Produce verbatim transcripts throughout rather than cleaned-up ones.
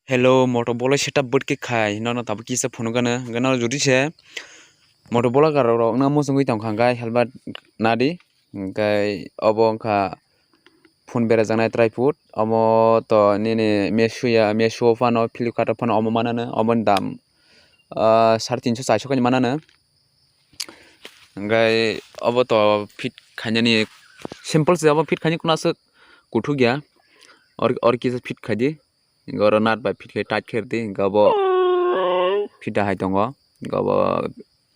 Hello, motor bolai setup bot khe khai, nono tabuk kisa phunukgano, hwnkhe nono jodi se motor bolai rok wngna muchungwi tongkha, hwnkhe helmet nadi, hwnkhe obo wngkha phone berajaknai tripod, omo to nini Meesho ya, Meesho o phano, Flipkart o phano omo manano, omoni dam, ah, sare tinso charso khe manano. Hwnkhe obo to fit khainani simple se, obo fit khainani kuno aswk kuthuk ya. Or, or kisa fit khaidi. Hwnkhe oro nut bai fit khai tight khe rwdi. Hwnkhe obo fit da hai tongo. Hwnkhe obo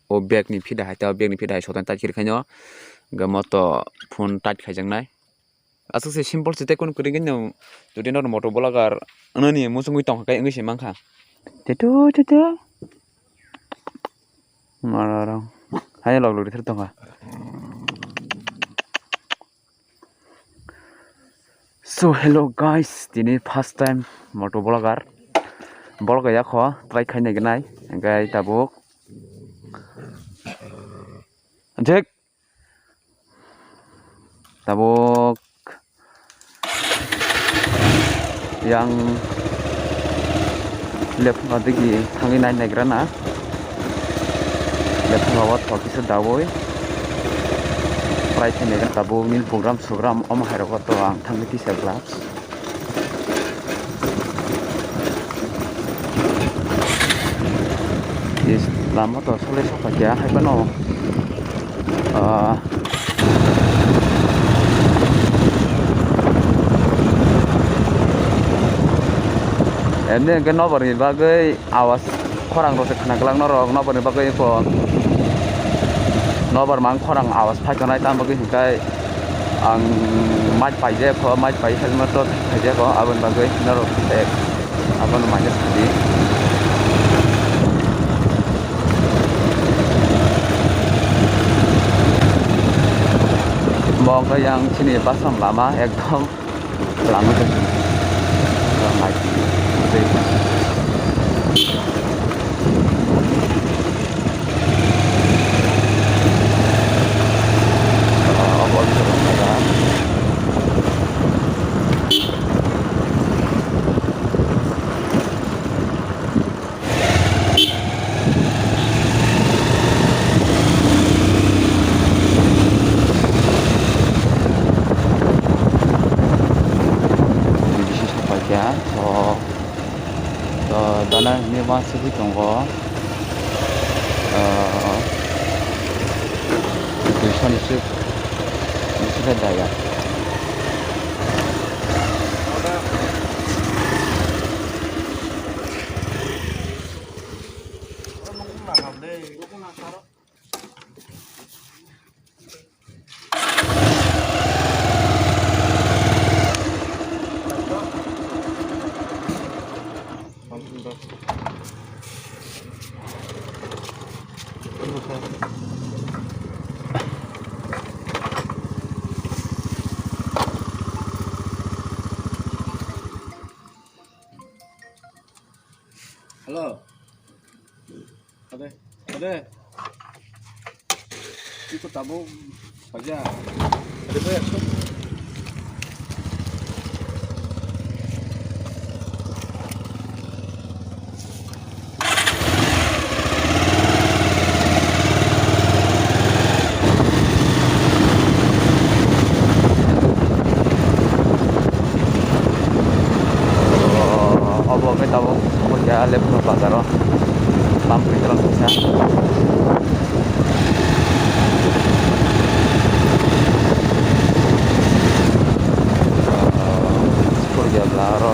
o bag ni fit da hai ta, bag ni fit da hai soton tight khe rwkhaino. Hwnkhe omo to phone tight khaijaknai. Aswk se simple se tei kunu kwrwi gini jodi norok motor vlogger wngnani muchungwi tongkha khe wngwi se mankha. Teto teto. Mararang. Hai log log rithar tongkha. So hello guys, tini first time motor vlogger. Vlog ya kho try khai nai gnai. Hwnkhe tabuk. Jek. Tabuk yang lephunga digi thangwi nai naigra na. Lephunga o thok kisa dawi. Prai thai naigra tabuk nini program sogram omo hai rogo to ang thangwi tisa glak. Is lama to sole sokha kya hai bano. Ah. Emni hwnkhe nobar ni bagwi awas khorang rok se khna glak norok nobar ni bagwi eko nobar mang khorang awas phai tongnai tamo bagwi hwnkhe. Ang mic paijak kho, mic pai helmet rok paijak kho, aboni bagwi norok se abono maina sadi. Bo wngkha yang chini basam lama ekdom. Lama khe. Bisi sapai kha, so, to dana hwnwi ma sugwi tongo, ah, duiso ni suk, duiso khe daya. Hello. Ade, ade. Iko tabuk paja. Ade, bai, aso. Obo khe tabuk. Obo khe Lephunga bazar o. Bam khe kaisa. School gate la aro.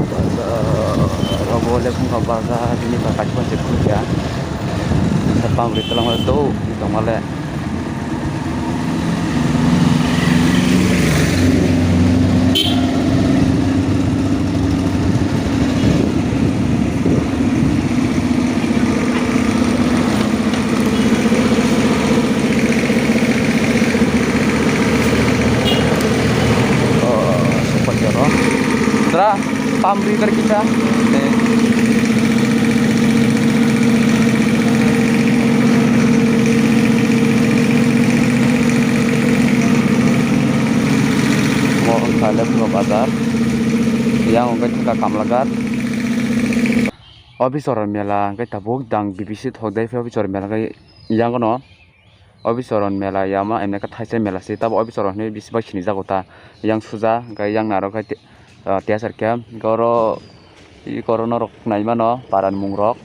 Bazar obo Lephunga bazar, bini bwkha kaisa se khulya. Bam rwi twlangmale do tongmale. Tra, pam ri kar kita. bazar, yang hwnkhe thangkha Kamalaghat. Officer mela hwnkhe tabuk dang B B C thok dai phi officer mela hwnkhe yang no. Officer mela yama emne khe thaisa mela se tabo officer hinwi bisi bai sinijago ta yang suja hwnkhe yang narok hai te-, ah, T S R camp hwnkhe oro iko oro norok naimano para ni mung rok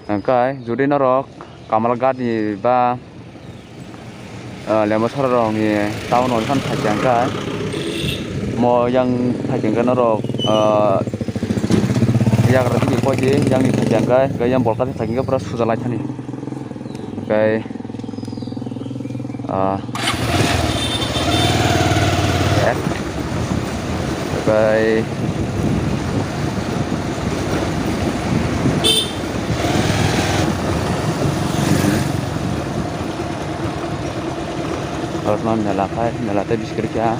hwnkhe jodi norok Kamalaghat ni ba ah, Lembasora rokni town o phano phaikha hwnkhe, mo yang phaikha hwnkhe norok, ah, yagra tini koi di, yang ni phaikha hwnkhe, hwnkhe yang bolka tini phaikha hwnkhe pura suja lai thani. Hwnkhe, ah, ek, hwnkhe, Oro no mela khai, mela tei biskit kha,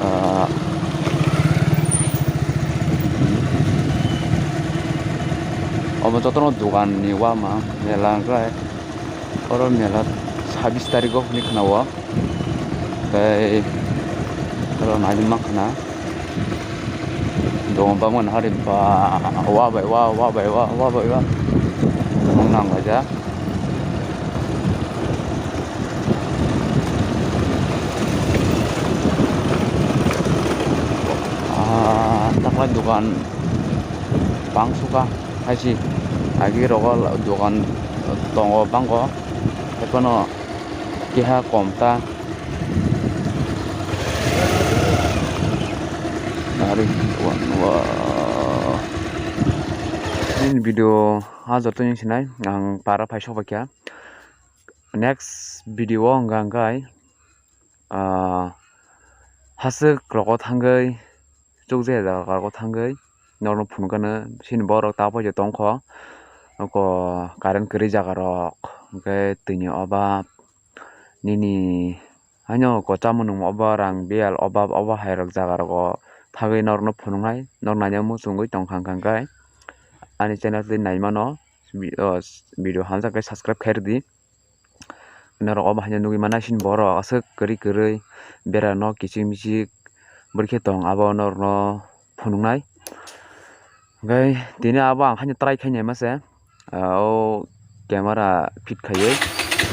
ah, omo jotono dogan ni uama mela hwnkhe oro mela sabis tarikgo hinwi khna o tei oro nailima khna. Dong bangmani hari ba wa bai wa, wa bai wa, wa bai wa. Mung nang laijak. Ah, taklai dogan bang suka hai si. Agi rogo dogan tongo bango. Hai phano keha kom ta. Nari wan wa. Nini video ha joto ni sinai ang para phai sok kha. Next video o hwnka hwnkhe, ah, haswk rogo thangwi chukjaya jaga rogo thangwi norokno phunukgano chini borok ta poito tongkho. Oko current kwrwi jaga rok hwnkhe twini obab nini haino oko chamung nwngma obab rang biyal obab obo hai rok jaga rogo thagwi norokno phunuknai norok naina muchungwi tongkha hwnkhe ani channel tei naimano video hamjak khe subscribe khairwdi. Norok obo haino nugwi mannai sini borok aswk kwrwi kwrwi bera nok kichik michik bwrwi khe tong abo norokno phunuknai. Hwnkhe tini abo ang haino try khainai mase, ah, o camera fit khaiwi